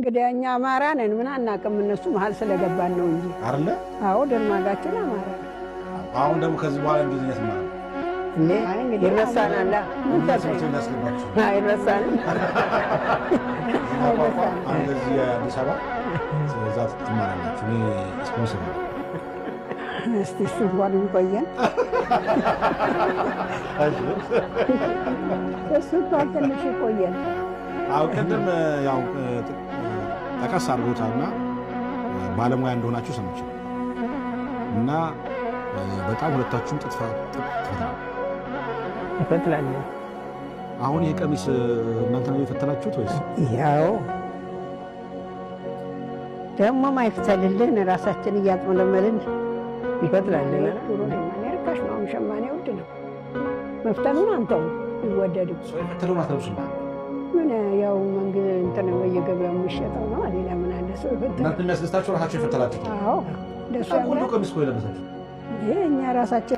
እንግዲህ እኛ አማራ ነን፣ ምን አናውቅም። እነሱ መሀል ስለገባን ነው እንጂ አይደለ? አዎ፣ ደርማጋችን አማራ ነው። አሁን ደግሞ ከዚህ በኋላ እንግሊዝኛ ትማራለህ። እንዴ አይ እንግዲህ ይረሳናል። ምን ትምህርት ቤት ላስገባችሁ። አይረሳንም። እዚህ ቋንቋ አሁን ለዚህ አዲስ አበባ እዛ ትማራላችሁ። እኔ ስፖንሰር ነው። እስቲ እሱ እንኳን ይቆየን፣ እሱ እንኳን ትንሽ ይቆየን። አዎ ቅድም ያው ጠቀስ አድርጎታልና ባለሙያ እንደሆናችሁ ሰምቼ እና በጣም ሁለታችሁም ጥጥ ትፈትላላችሁ። እንፈትላለን። አሁን ይሄ ቀሚስ እናንተ ነው የፈተላችሁት ወይስ? ያው ደግሞ ማይፍተልልን ራሳችን እያጥመለመልን እንፈትላለን። ድሮ ሸማኔ ርካሽ ነው፣ አሁን ሸማኔ ውድ ነው። መፍተሉን አንተው ይወደድም ሰው የፈተለውን አትለብሱም? ምን ያው መንግ እንትን በየገበያው የሚሸጠው ነው። ሌላ ምን አለ ሰው ይፈትላል። እናንተ የሚያስደስታችሁ ራሳችሁ የፈተላችሁት ነው። አዎ እንደሱ በጣም ቆንጆ ያምራል። ቀሚስ እኮ የለበሳችሁ። ይሄ እኛ ራሳችን